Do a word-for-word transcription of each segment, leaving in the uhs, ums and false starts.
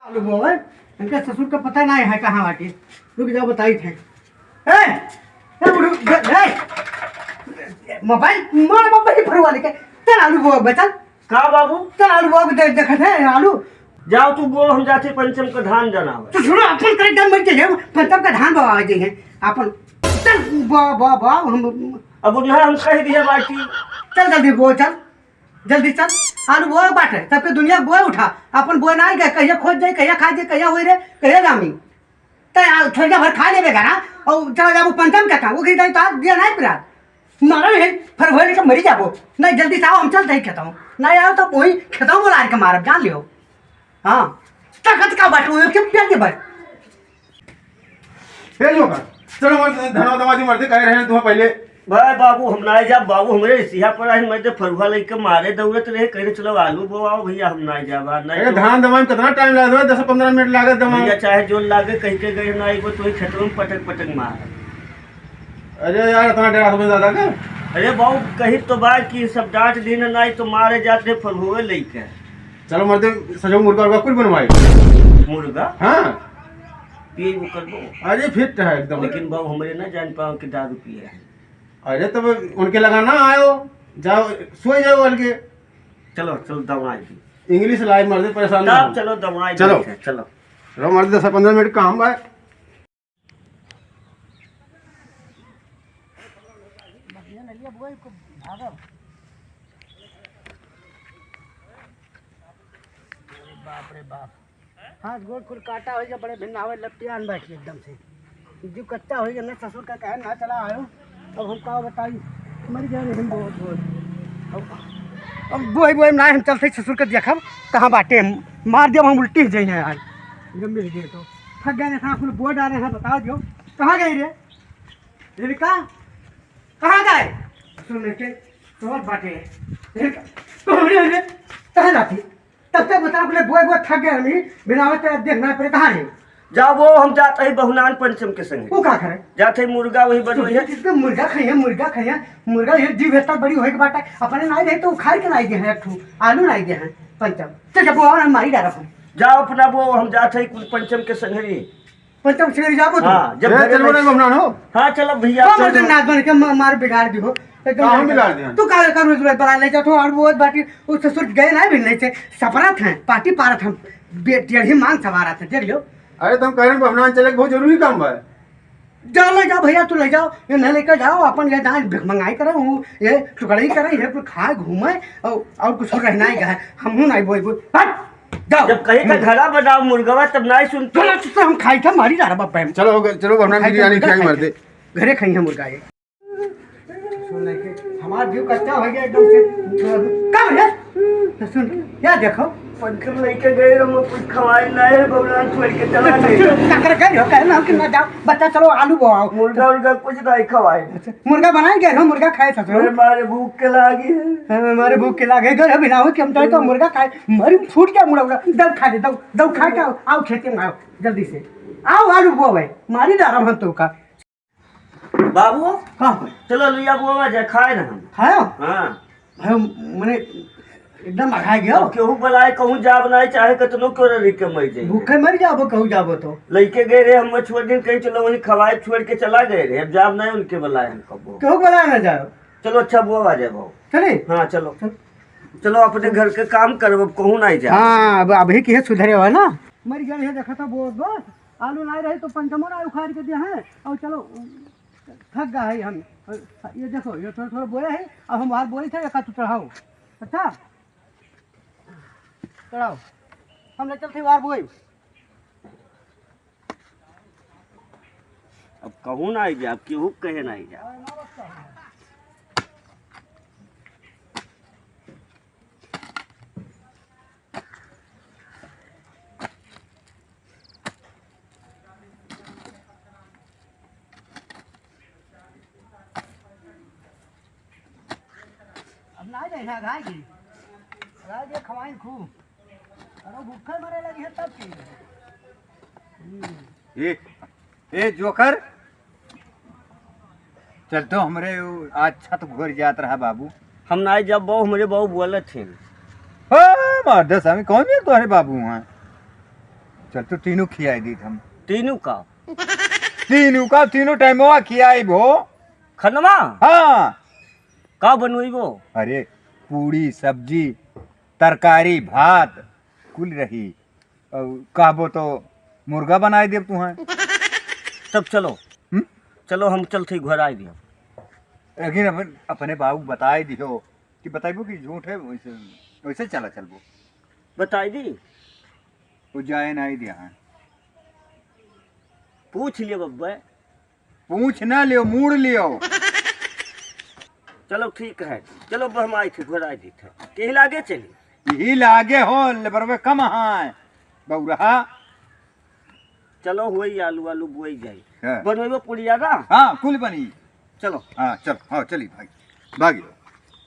आलू बोवे, इनके ससुर का पता नाहीं है कहाँ बाटे। रुक जाओ, बताई थे। ए, ए, उठ, ए, ए, मोबाइल, मोर मोबाइल फरवा लेके। चल आलू बोवे, चल। का बाबू? चल आलू बोवे, दे-, देखत है आलू। जाओ तू बोव, हम जाते पंचम का धान जनावे। तो सुनो, अपन करे दम मर जाइए, पंचम का धान बोवा जाइए। अपन, चल, बोवा, बोवा, बोवा, हम अब उन्हें हम कह दिया बाटी। चल जल्दी बोवा, चल। जल्दी चल, आलू बोए बाटे, सबके दुनिया बोए उठा, अपन बोए नाहीं गए, कहिया खोज जाई, कहिया खा जाई, कहिया होई रे, कहिया जामी। तै आ, थोड़ा भर खा लेबे घरा, और चला जाबो पंचम के काम, वो कही, "ताई, तो आज दिया नाहीं पिरा।" मारा नहीं, फिर होए लेके मरी जाबो। नहीं, जल्दी से आओ, हम चलते ही खेतों। नहीं आओ तो वही खेतों बुला के मारब, जान लियो। हाँ, ताकत का बाटे, वो एक चुप के बस। ए जोकर, चलो मर्द, धनवा दमा दी मर्द, कहे रहे तुम पहले। भाई बाबू, हम नाहीं जाब बाबू, हमरे इसिया पर आहिन, मर्द फरुहा लेके मारे दौड़त रहे, कहे चलो आलू बोवाओ भैया, हम नाहीं जाब, नाहीं अरे तो धान दमा में कितना टाइम लागत है? दस पन्द्रह मिनट लागत दमा में। भैया चाहे जोर लागे, कह के गए ना, एक बार तो ही खेतों में पटक पटक मार। अरे यार, इतना डरा हमें ज्यादा कर। अरे बाबू, कही तो बा कि सब डांट दीन, नाहीं तो मारे जात रहे फरुहे लेके। चलो मर्द, सजो मुर्गा उर्गा कुछ बनवाए। मुर्गा? हाँ। पिए वो कर दो। अरे फिट है एकदम। लेकिन बाबू हमरे ना जान पाओ कि दारू पिए है। अरे तब उनके लगा ना आयो, जाओ सोए जाओ अलगे। चलो, चलो दवाई दी। इंग्लिश लाइव मर्दे परेशान ना तब हो। चलो दवाई चलो। दी है, चलो। चलो मर्दे दस पन्द्रह मिनट काम बा। बाप रे बाप। हाथ गोड़ कुल काटा होइ गया, बड़े भिन्ना होइ लपटियान बैठ के एकदम से। जीव कच्चा होइ गया, न ससुर का कहे ना चला आयो। अब हम का बताई, मर गया नहीं हम बहुत बहुत। अब, अब बोई बोई ना हम चलते ससुर के देखब कहाँ बाटे, हम मार दिया हम उल्टी जाई है आज। जब मिल गए तो थक गए ना, कुल बोल डाले हैं, बता दियो कहाँ गई रे रेणुका, कहाँ गए? सुन के तोर बाटे। रेणुका, कहाँ रे? कहाँ जाती? तब तक बता, अपने बोए बोए थक गए हमी, बिना आवत तेरा देखना पड़े, कहाँ रे? जाओ वो, हम जात ही बहुनान पंचम के संगे। वो का करे? जात ही मुर्गा वही बनवई है। इसको मुर्गा खाइए, मुर्गा खाइए, मुर्गा ये जीव इतना बड़ी होए के बाटा, अपने नाई दे तो उखाड़ के नाई दे हैं, एक ठो आलू नाई दे हैं पंचम। चल जब वो और हम मारी डाला हम। जाओ अपना वो, हम जात ही कुल पंचम के संगे। पंचम से जाबो तो? हाँ, जब ए, घरे चलबो लग- ना, घुमना हो। हाँ, चलो भैया, हाँ, चलो। मर्दे नाच बन के म-, मार बिगाड़ दी हो। एकदम का हम बिगाड़ दिया? तू का, का रोज रोज बना ले जात हो, और वो बाटी, उ ससुर गए ना भी नहीं से, सपरात हैं, पार्टी पारत हम, बे-, डेढ़ी मांग सवारत हैं, देख लो। अरे, तुम कह रहे हो, बहनान चले के बहुत जरूरी काम बा। जाओ, ले जाओ भैया, तू ले जाओ, ये नहीं लेकर जाओ, अपन ये दान भिख मंगाई करे, वो ये टुकड़ई करे, ये कुल खाए, घूमे, और, और कुछ रहना ही है, हम हूँ नहीं बोल, बोल, हट, जाओ। जब कहीं का घड़ा बनाओ मुर्गवा, तब नहीं सुनते। चलो, तुझसे हम खाई था, मारी जा रहा बाप बहन। चलो, चलो, बहनान खाई बिरयानी था, खिलाई खाई मर था। दे। घरे खाई है मुर्गा ये। सुन ले के, हमार जीव कच्चा हो गया एकदम से। कब रे? तो सुन, क्या देखो? पंचम लेके गए, हम कुछ खवाए ना है, बबुलान छोड़ के चला गए। का कर गए हो? कहना कि ना जाओ, बच्चा चलो आलू बोआओ। मुर्गा उर्गा कुछ नहीं खवाए। अच्छा, मुर्गा बनाए गए हो, मुर्गा खाए ससुर। अरे मारे भूख के लागी है। हाँ, मारे भूख के लागे, गए हो बिना हो कि हम जाए तो मुर्गा खाए, मरी छूट गया मुर्गा, दब खा दे, दब, दब खा के आओ, आओ खेते में आओ, जल्दी से। आओ आलू बोआओ, मारी डारम हम तो का। बाबू, का हो? चलो लिया बुआ जा, खाए ना हम। खायो? हाँ। भाई, मने एकदम अघा गयो। अब केहू बुलाए, कहूँ जाब नहीं, चाहे कतनो क्यों रही के मर जाए। भूखे मर जाबो, कहूँ जाबो तो। लइके गए रहे, हम छोड़ दिन कहीं चलो वहीं खवाए, छोड़ के चला गए रहे। अब जाब नहीं उनके बुलाए हम कबो। केहू बुलाए ना जाओ। चलो अच्छा बुआ आ जाए बाबू। चले? हाँ, चलो। चल। चलो अपने घर के काम करो, अब कहूँ नहीं जाओ। हाँ, अब अभी की है सुधरे हो ना? मर गया है, देखा था बहुत बहुत। आलू नहीं रहे तो पंचमो ना उखाड़ के दिया है। और चलो, थक गया है हम। ये देखो, ये थोड़ा थोड़ा बोया है, अब हम बाहर बोई थे, एक हाथ चढ़ाओ। अच्छा, चढ़ाओ, हम ले चलते बाहर बोई। अब कहूँ ना आई जा, अब केहू कहे ना आई जा। अब ना जाए ना गाय की, गाय के खवाई खूब। अरे भूखे मरे लगी है तब की। हम्म। ए, ए जोकर, चल तो हमरे उ-, आज छत भोर जात रहा बाबू। हम ना जब बाबू, हमरे बाबू बोलत हैं। ओ, मर्द स्वामी, कौन भी तोहरे बाबू हैं? चल, तो तीनों खियाई दीत हम। तीनों का? तीनों का, तीनों टाइमवा खियाई भो। खनवा? हाँ। का बनवाई वो? अरे, पूड़ी, सब्जी, तरकारी, भात, कुल रही। और कहबो तो मुर्गा बनाए देब तुहें। तब चलो। हम्म? चलो, हम चलते घर आए दियो। लेकिन अपन, अपने बाबू बताए दियो कि बताइबो कि झूठ है, वैसे, वैसे चला चलबो। बताई दी। वो जाए नहीं दिया है। पूछ लियो बब्बे। पूछ ना लियो, मूड़ लियो। चलो ठीक है, चलो अब हम आई थे, घर आई थे। कहीं लागे चली? यही लागे हो, लेबरवे कम है, बौरहा। चलो हुई आलू, आलू बोई जाई। हाँ। बनवेबो पुड़िया ना? हाँ, कुल बनी। चलो। हाँ, चल, हाँ, चली भाई, भागी,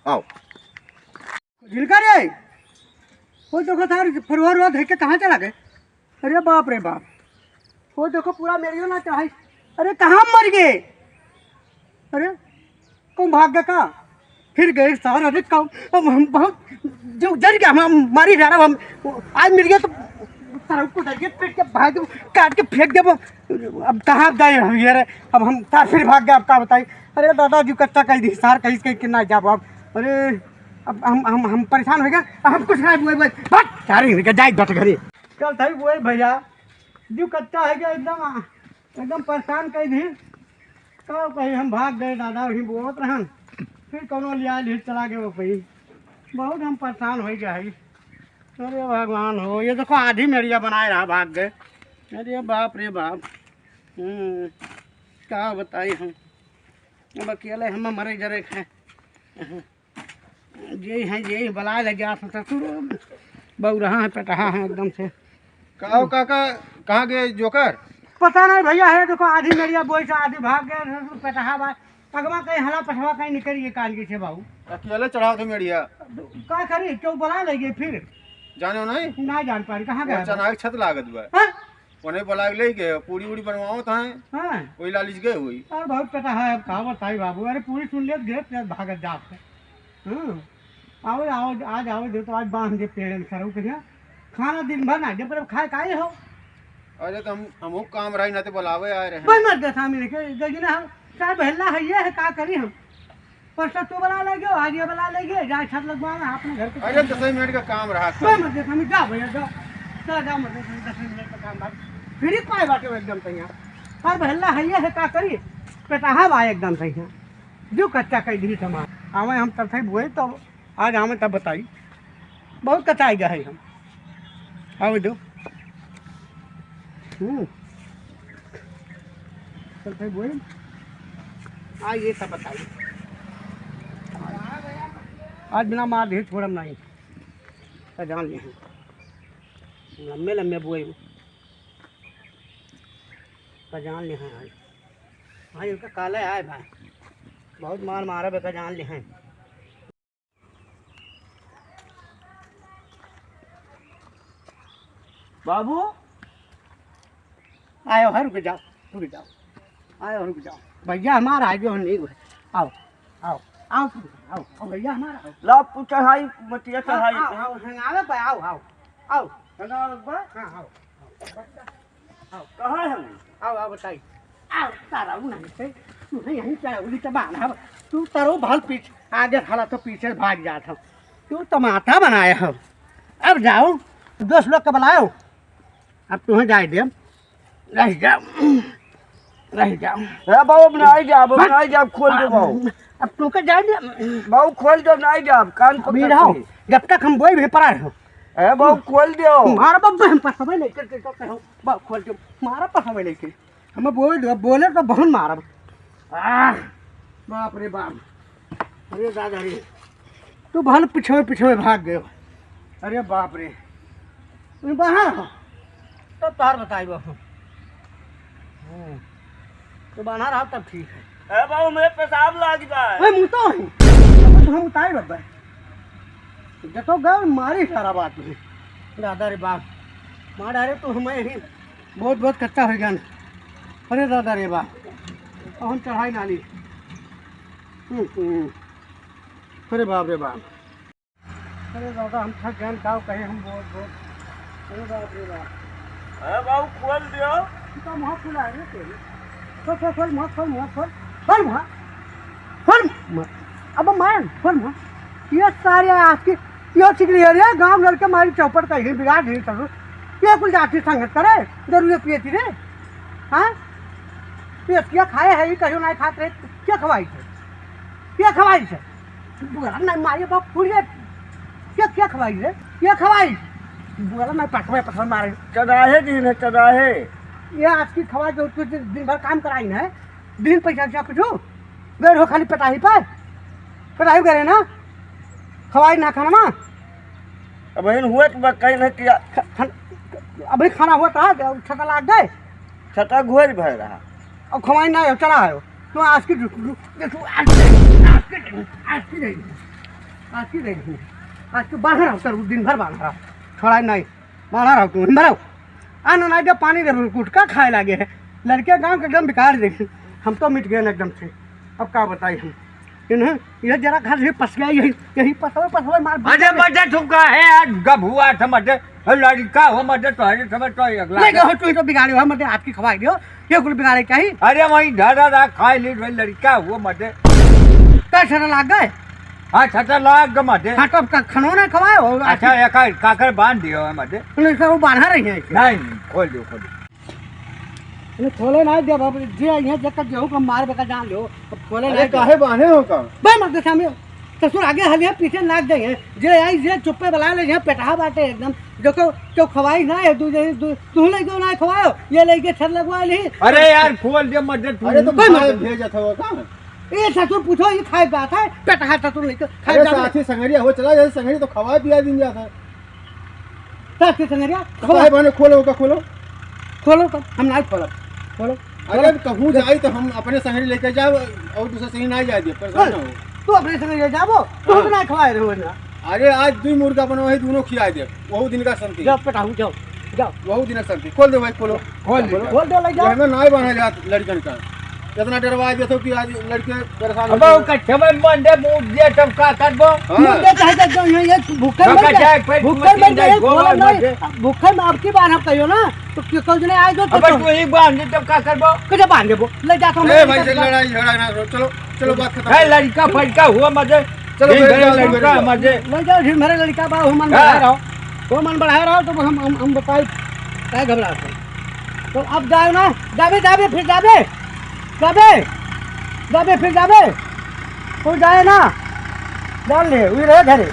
आओ। जिनका रे, वो देखो सार फरुआ रुआ धर के कहाँ चला गए? अरे बाप रे बाप, वो देखो पूरा मेरियो ना चढ़ाई। अरे कहाँ मर गए? अरे कौन भाग गया का? फिर गए सार। अरे कौन, अब हम बहुत जो डर गया, हम, हम मारी जा रहा हम। आज मिल गया तो सार को डर के पीट के भाग, काट के फेंक देबो। अब कहाँ जाए हम यार? अब हम सार फिर भाग गया, अब का बताई? अरे दादा, जो कच्चा कह दी सार, कहीं कहीं के ना जाबो अब। अरे अब हम, हम, हम परेशान हो गए, हम कुछ ना बोए, बोए, भाग, सारे इनके जाए बट घरे। चल, तभी बोए भैया, जो कच्चा है क्या एकदम, एकदम परेशान कर दी। का कही, हम भाग गए दादा, वहीं बोलत रहन, फिर कौनो लिया ली चला गए वो कहीं। बहुत हम परेशान हो गया है। अरे भगवान हो, ये देखो आधी मेरिया बनाए रहा, भाग गए। अरे बाप रे बाप। हम्म, का बताई हम, अब अकेले हम मरे जरे हैं। जे हैं, जे बलाए लग जात हैं ससुर, बौरहा हैं, पेटहा हैं एकदम से। का हो काका, कहाँ गए जोकर? पता नहीं भैया, है देखो, आधी मेरिया बोई से आधी भाग गए, ससुर पेटहा बा। पगवा कहीं हला पठवा कहीं निकल गए काल के से बाबू। अकेले चढ़ाओ थे मेरिया। का करी, क्यों बलाए लग गए फिर? जानो नहीं? ना जान पाई, कहाँ वो गए? चना के छत लागत बा। हाँ? उन्हें बुला के ले गए, पूड़ी उड़ी बनवावत हैं। हाँ। वही लालिच गए हुई। अरे बहुत पता है, अब का बताई बाबू, अरे पूड़ी सुन लेत गए, फिर भागत जात है। हाँ। आओ, आओ, आज आओ, दे तो आज बांध दे पेड़न सरऊ के यहाँ। खाना दिन भर ना दे, पर अब खाए काहे हो? अरे तो हम, हमहू काम रही ना तो बुलावे आए रहे। भाई मर दे सामने के, गजना हम, साहब हल्ला है, ये है, का करी हम? परसों तू बला ले गयो, आज ये बला ले गए, जाए छत लगवाना अपने घर के। अरे, दस मिनट का काम रहा। कोई मत देख, हम जा भैया, जा। चला जा, मत देख, दस मिनट का काम बात। फ्री पाए बाटे एकदम तैयार। पर भल्ला है, ये है, का करी? पेटाहा बा एकदम तैयार। जो कच्चा कह दी तमार। आवे हम तब थे बोए, तब आज आवे तब बताई। बहुत कचाई गए हम। आवे दो। हम्म। चल भाई बोल। आ ये सब बताई। आज बिना मार दे छोड़म नहीं। तो जान ले हैं। लम्बे लम्बे बोए। तो जान ले हैं आज। आज इनका काले आए भाई। बहुत मार मारा बेका जान ले हैं। बाबू। आयो है, रुक जाओ, रुक जाओ। आयो, रुक जाओ। भैया हमारा आ गयो, नहीं हुए। आओ, आओ, आओ, आओ, आओ, भैया हमारा आओ। ला, पु-, चढ़ाई, मटिया आओ, चढ़ाई। आओ, आओ, हंगावे पे आओ, आओ, आओ। हंगावे पे? हाँ, आओ, आओ। आओ। कहाँ है हम? आओ, आओ, बताई। आओ, तारा उ नहीं से, तू नहीं यहीं पे उली तो बांधा। तू तारो भल पीछे, आगे खड़ा तो पीछे भाग जात हो। तू तमाशा बनाया हो। अब जाओ, दोस्त लोग के बुलाओ। अब तुम्हें जाए दे। रह जाओ। रह जाओ। ए बाबू, अब नहीं जाब, अब बस। नहीं जाब, खोल दो बाबू। अब तू के जाए दे। बाबू, खोल दो, नहीं जाब, कान पकड़ अभी रहो, के। जब तक हम बोई भी पड़ा रहो। ए बाबू, खोल दो। मारा बाबू, हम पर हमें लेकर के तो कहो। बाबू, खोल दो। मारा पर हमें लेके। हम बोल दो, बोले तो बहुत मारब। आह, बाप रे बाप। अरे दादा रे, तू भल पिछवे पिछवे भाग गयो। अरे बाप रे, तू बाहर हो, तब तार बताई बाबू। हम्म, तू बाहर रहा तब ठीक है। ए बाबू, मैं पेशाब लाग जाए। ओए, मुँह तो है। अब तो हम उतार बब्बा। जतो गए मारी सारा बात में। दादा रे बाप, मार डारे तो हमें ही। बहुत, बहुत कच्चा हो गया ना। अरे दादा रे बाप, अब हम चढ़ाई ना ली। हम्म, हम्म। अरे बाप रे बाप। अरे दादा, हम थक गए, का कहे हम बहुत, बहुत। अरे बाप रे बाप। अरे बाबू, खोल दियो। इनका मुँह खुला है ना तेरे। खोल, खोल, खोल मुँह, खोल मुँह, खोल। खोल मुँह। खोल मुँह। अब मार, खोल मुँह। ये सारे आज की, यो चिकली है रे, गाँव लड़के मारी चौपट का ही बिगाड़ दी ससुर। ये कुल जाति संगत करे, दारू ये पिए थी रे। हाँ? ये क्या खाए है, ये कहियो ना खात रहे, क्या खवाई थे? क्या खवाई थे? बुरा ना मारिए बाप, फूल गए। क्या, क्या खवाई रे? क्या खवाई? बुरा ना पटवे, पटवे मारे। चढ़ाहे दिन है, चढ़ाहे। ये आज की खवाई जो तू दिन भर काम कराई ना, दिन पैसा क्या कुछ? गए हो खाली पटाही पर? पटाही गए ना? खवाई ना खाना ना? अब इन हुए तो बा, कहीं नहीं किया। ख-, खान-, अभी खाना हुआ था, छटा लाग गए। छटा घोर भर रहा। अब खवाई ना हो, चला आयो। तो आज की, आज की, आज की, आज की, आज की बांधा रहो सर, दिन भर बांधा रहो। छोड़ा नहीं, बांधा रहो तू, बांधा रहो। आना ना दे, पानी दे, गुटखा खाए लागे है। लड़के गाँव के एकदम बेकार दे, हम तो मिट गए ना एकदम से। अब का बताई हम? इन्हें, ये जरा घर से पस गया, यही, यही पसवे, पसवे मार। अरे मजे तुम का है यार, गभुआ समझे, लड़का हो मजे, तोहरे समझ तो अगला। नहीं, हो, तू ही तो बिगाड़े हो, मजे आपकी खवाई दियो, ये कुल बिगाड़े क्या ही? अरे वही धरा रहा, खाए ली, वही लड़का हो मजे। का छटा लाग गए? हाँ, छटा लाग गए मजे। हाँ, तो अब का खानो ना खवाए हो? अच्छा, ये का, काकर बांध दियो है मजे। नहीं, सर, वो बांधा रही है। नहीं, नहीं, खोल दो, खोल दो। नहीं, खोले नहीं देब, अब जे यहाँ जब तक गेहूँ का मार बेका जान लो, अब खोले अरे, नहीं देब। काहे बांधे हो का? बे मत दे सामने, ससुर आगे हलिया पीछे नाक जाइए, जे आई जे चुप्पे बला ले, यहाँ पेटहा बाटे एकदम, देखो, क्यों खवाई ना है, तू जे, तू, तू लइके ना खवायो, ये लइके छर लगवा ली। अरे यार, खोल दे मत दे तू। अरे, तो बे मत भाई दे। भेजत हो का? ए ससुर पूछो, ये खाए बात है, पेटहा ससुर लइके खाए अरे, बात है। साथी संगरिया हो, चला जाए संगरिया तो खवाए पिया दिन जाता है। साथी संगरिया, तो खोलो। भाई बहने खोलो का, खोलो। खोलो तो, हम नहीं खोलब। खोलो। अरे, अब कहूँ जाई तो हम अपने संगरी लेके जाओ और दूसरे संगरी नहीं जाए दिए, परेशान ना हो। तू अपने संगरी ले जाबो, तू हाँ। तो नहीं खवाए रहो ना। अरे, आज दुई मुर्गा बनवा है, दोनों खिया दे, वहू दिन का संती। जाओ, पेटाहू, जाओ, जाओ। वहू दिन का संती। खोल दे भाई, खोलो। खोल दे। खोल दे, ले जाओ। घर में नहीं बना जात लड़कन का। इतना डरवा देते हो कि आज लड़के परेशान अब हो वो गए। कच्छे में मंडे मुंह दे, तब का करबो? हाँ। मुंह दे चाहे तो जो ये, ये भूखे तो मर कच्छे जाए, एक पैर भूखे मर जाए, गोबर खोला मर नहीं। जाए। भूखे में अब की बार हम कहियो ना, तो क्यों कल जने आए दो, तो अब तो तू ही बांध दे, तब का करबो? कइसे बांध देबो? ले जा तो ए हम भाई, से लड़ाई झगड़ा ना करो। चलो, चलो, बात खत्म। ए, लड़का फड़का हुआ मजे। चलो, ठीक है, लड़का मजे। ले जाओ, फिर मेरे लड़का बा, हो मन हाँ। बढ़ा रहा हो। हो मन बढ़ा रहा हो, तो हम, हम, हम बताई, काय घबरा हो? तो अब जाओ ना, जाबे, जाबे, फिर जाबे। जाबे, जाबे, फिर जाबे। तू जाए ना, जान ले, वही रहे घरे।